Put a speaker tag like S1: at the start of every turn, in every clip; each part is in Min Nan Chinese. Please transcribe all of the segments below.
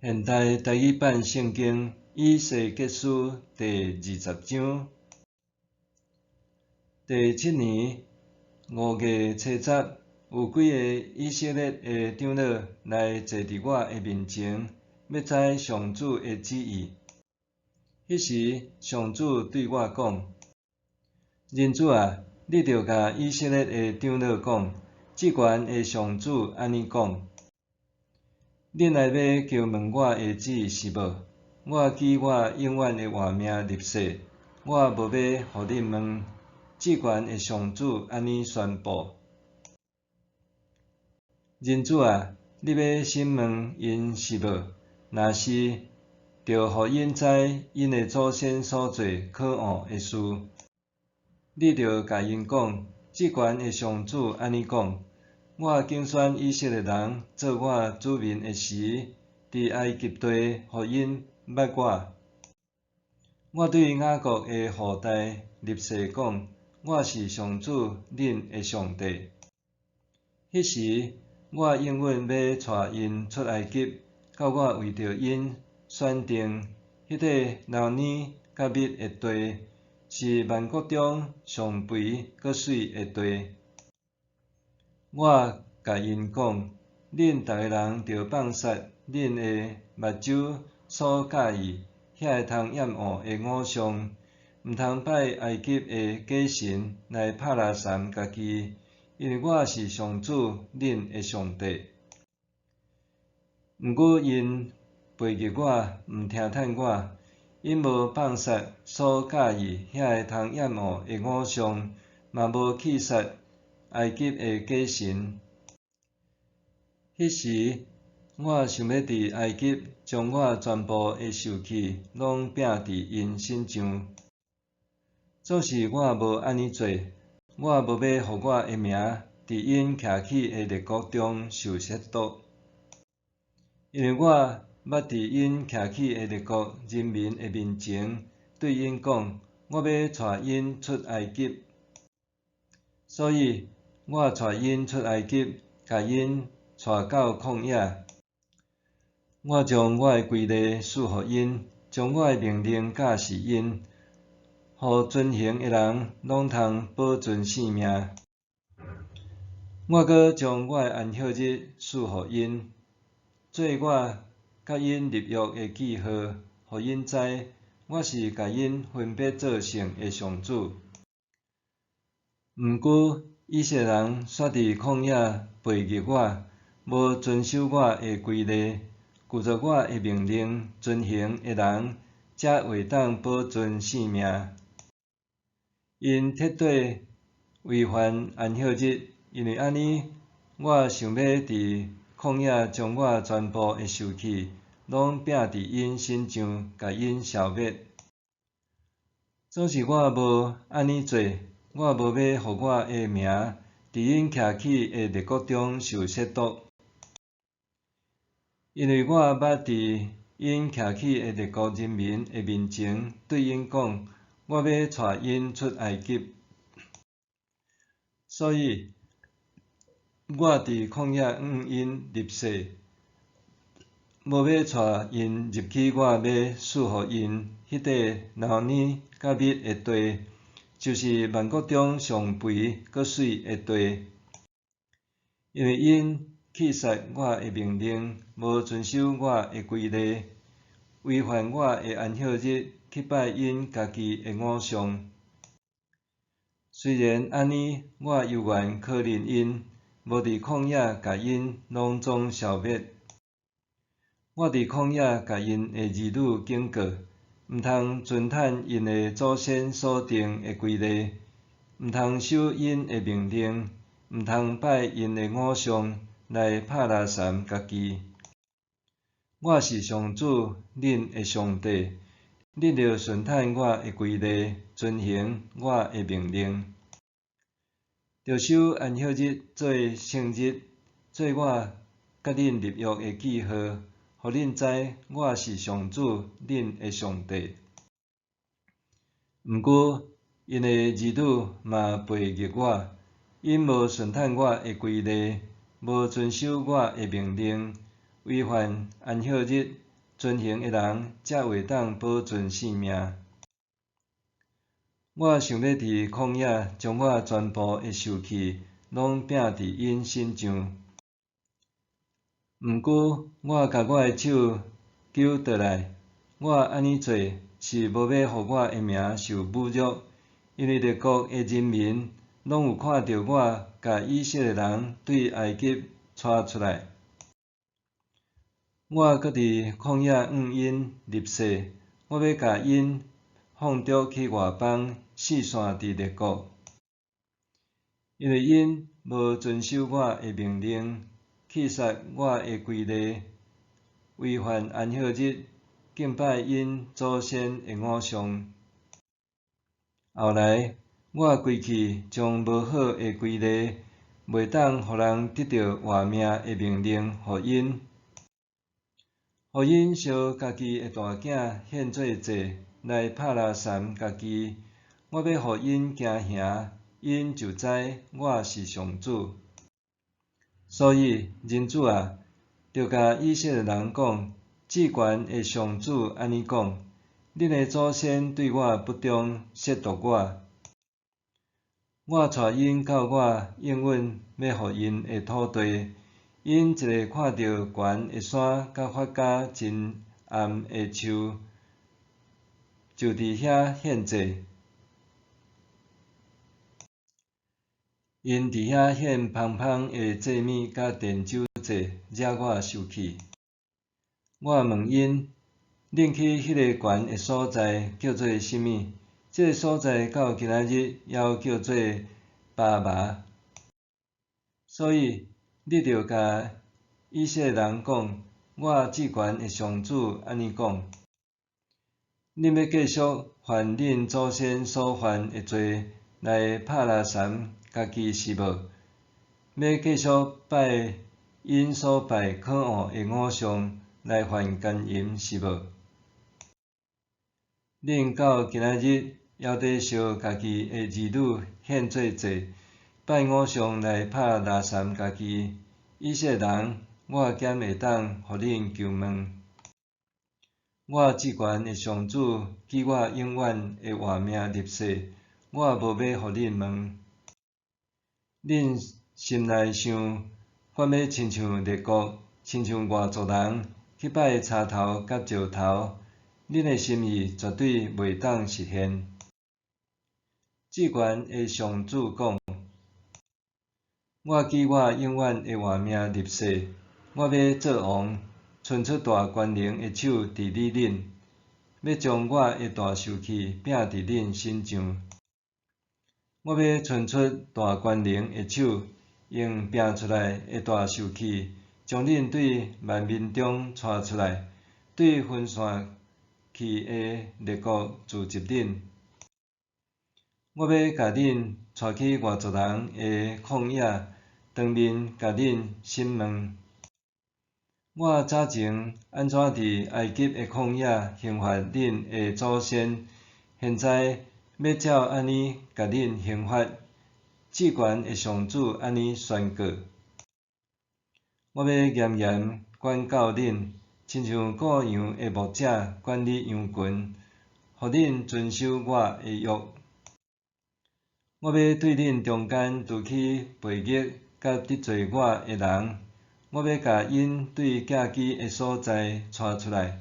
S1: 現代台語版聖經以西結書第二十章，第七年五月初十，有幾个以色列的長老來坐佇我的面前，欲知上主的旨意。彼時，上主對我講：人子啊，你著共以色列的長老講，至懸的上主按呢講：恁來欲求問我的旨意是無？我舉我永遠的活命立誓，我無欲予恁問。至懸的上主按呢宣布：人子啊，你欲審問𪜶是無？若是，著予𪜶知𪜶的祖先所做可惡的事。你著共𪜶講，至懸的上主按呢講：我揀選以色列人做我子民的時，佇埃及地予𪜶捌我。我對雅各的後代立誓講，我是上主恁的上帝。彼時，我應允欲帶𪜶出埃及，到我為著𪜶選定彼塊流奶佮蜜的地，是萬國中上肥閣媠的地。我共𪜶講，恁逐个人著放殺恁的目睭所佮意遐个通厭惡的偶像，毋通拜埃及的假神來拍垃圾家己，因為我是上主恁的上帝。毋過𪜶背逆我，毋聽趁我，𪜶無放殺所佮意遐个通厭惡的偶像，嘛無棄殺埃及的假神。彼時，我想欲佇埃及將我全部的受氣攏摒佇𪜶身上。總是我無按呢做，我無欲予我的名佇𪜶徛起的列國中受褻瀆，因為我捌佇𪜶徛起的列國人民的面前對𪜶講，我欲帶𪜶出埃及，所以我帶𪜶出埃及，共𪜶帶到曠野。我將我的規例賜予𪜶，將我的命令教示𪜶，予遵行的人攏通保存性命。我閣將我的安息日賜予𪜶，做我佮𪜶立約的記號，予𪜶知我是共𪜶分別做聖的上主。毋過以色列人煞佇曠野背逆我，無遵守我的規例，拒絕我的命令遵行的人，才會當保存性命。𪜶徹底違反安息日，因為按呢，我想欲佇曠野將我全部的受氣攏摒佇𪜶身上，共𪜶消滅。總是我無按呢做，我無欲予我的名佇𪜶徛起的列國中受褻瀆，因為我捌佇𪜶徛起的列國人民的面前對𪜶講，我欲帶𪜶出埃及，所以我佇曠野向𪜶立誓，無欲帶𪜶入去我欲賜予𪜶彼塊流奶佮蜜的地，就是萬國中上肥閣媠的地，因為𪜶棄殺我的命令，無遵守我的規例，違反我的安息日，去拜𪜶家己的偶像。雖然按呢，我猶原可憐𪜶，無佇曠野共𪜶攏總消滅。我佇曠野共𪜶的兒女警告，毋通遵趁𪜶的祖先所定的規例，毋通守𪜶的命令，毋通拜𪜶的偶像來拍垃圾家己。我是上主，恁的上帝，恁著順趁我的規例，遵行我的命令，著守安息日做聖日，做我佮恁立約的記號，予恁知我是上主，恁的上帝。毋過，𪜶的兒女嘛背逆我，𪜶無順趁我的規例，無遵守我的命令，違反安息日遵行的人才會當保存性命。我想欲佇曠野將我全部的受氣攏摒佇𪜶身上。毋過，我共我的手揪倒來，我按呢做是無欲予我的名受侮辱，因為列國的人民攏有看著我共以色列人對埃及帶出來。我閣佇曠野向𪜶立誓，我欲共𪜶放逐去外邦，四散佇列國，因為𪜶無遵守我的命令，棄殺我的規例，違反安息日，敬拜𪜶祖先的偶像。後來，我歸去將無好的規例，袂當予人得著活命的命令，予𪜶，予𪜶燒家己的大囝獻做祭，來拍拉捎家己。我欲予𪜶驚嚇，𪜶就知我是上主。所以，人子啊，著共以色列人講，至懸的上主按呢講：恁的祖先對我不忠，褻瀆我。我帶𪜶到我應允欲予𪜶的土地，𪜶一下看著懸的山佮發芽真儑的樹，就佇遐獻祭。𪜶佇遐獻芳芳的祭物佮奠酒祭，惹我受氣。我問𪜶：恁去彼个懸的所在叫做啥物？這个所在到今仔日猶叫做巴瑪。所以，你著共以色列人講：我至懸的上主按呢講：恁欲繼續犯恁祖先所犯的罪，來拍拉捒家己是無？欲繼續拜𪜶所拜可惡的偶像，來犯姦淫是無？恁到今仔日猶佇燒家己的兒女獻做祭，拜偶像來拍拉捒家己，以色列人，我敢會當予恁求問？我至懸的上主舉我永遠的活命立誓，我無欲予恁問。恁心內想，我欲親像列國，親像外族人，去拜柴頭佮石頭，恁的心意絕對袂當實現。至懸的上主講：我舉我永遠的活命立誓，我欲做王，伸出大權能的手治理恁，欲將我的大受氣摒佇恁身上。我欲伸出大權能的手，用摒出來的大受氣，將恁對萬民中帶出來，對分散去的列國聚集恁。我欲共恁帶去外族人的曠野，當面共恁審問。我早前按怎佇埃及的曠野刑罰恁的祖先，現在欲照按呢共恁刑罰。至懸的上主按呢宣告。我欲嚴嚴管教恁，親像顧羊的牧者管理羊群，予恁遵守我的約。我欲對恁中間除去悖逆佮得罪我的人，我欲共𪜶對寄居的所在帶出來，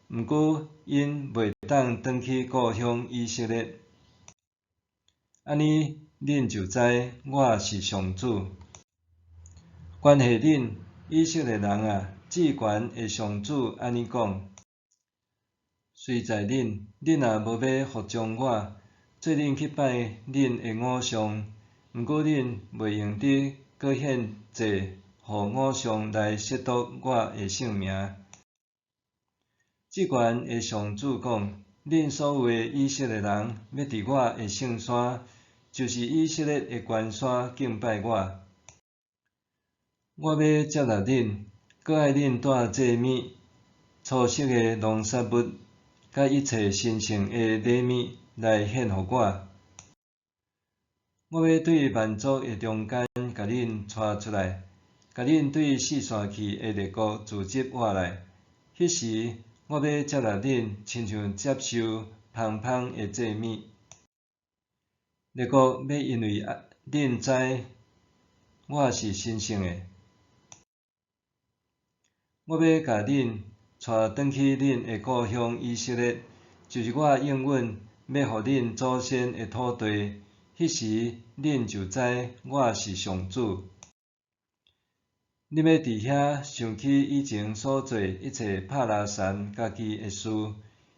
S1: 毋過𪜶袂當轉去故鄉以色列。按呢，恁就知我是上主。關係恁以色列人啊，至懸的上主按呢講：隨在恁，恁若無欲服從我，做恁去拜恁的偶像，毋過恁袂用得閣獻祭予偶像來褻瀆我的聖名。至懸的上主講：恁所有的以色列人，欲佇我的聖山，就是以色列的懸山敬拜我。我欲接納恁，閣愛恁帶祭物、初熟的農作物，佮一切神聖的禮物來獻予我。我欲對萬族的中間共恁帶出來，共恁對四散去的列國聚集活來。彼時，我欲接納恁，親像接受芳芳的祭物。列國欲因為恁知我是神聖的。我欲共恁帶轉去恁的故鄉以色列，就是我應允欲予恁祖先的土地。彼時恁就知我是上主。恁欲佇遐想起以前所做一切拍拉搧家己的事，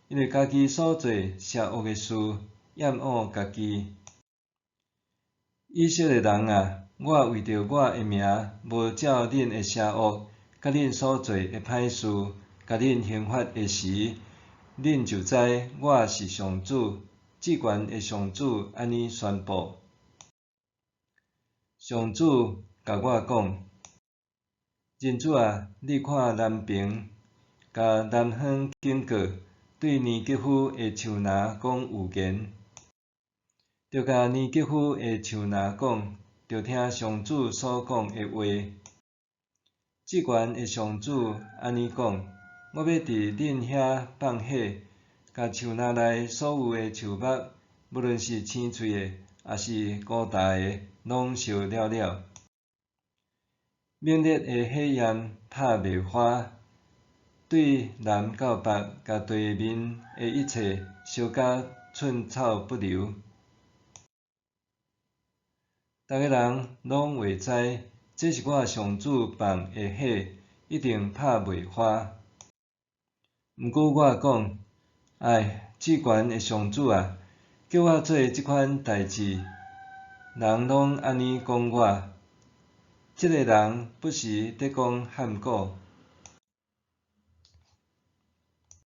S1: 因為家己所做邪惡的事，厭惡家己。以色列人啊，我為著我的名，無照恁的邪惡，佮恁所做的歹事，共恁刑罰的時，恁就知我是上主，至懸的上主按呢宣布。上主共我講：人子啊，你看南爿，共南方警告，對尼吉夫的樹林講預言。著共尼吉夫的樹林講，著聽上主所講的話。至懸的上主按呢講：我欲佇恁遐放火，共樹林內所有的樹木，無論是青翠的，抑是枯焦的，攏燒了了。猛烈的火焰拍袂花，對南到北，共地面的一切燒甲寸草不留。逐个人攏會知，這是我上主放的火，一定拍袂花。毋過我講：唉，至懸的上主啊，叫我做這款代誌，人攏按呢講我，這个人不時佇講譀古。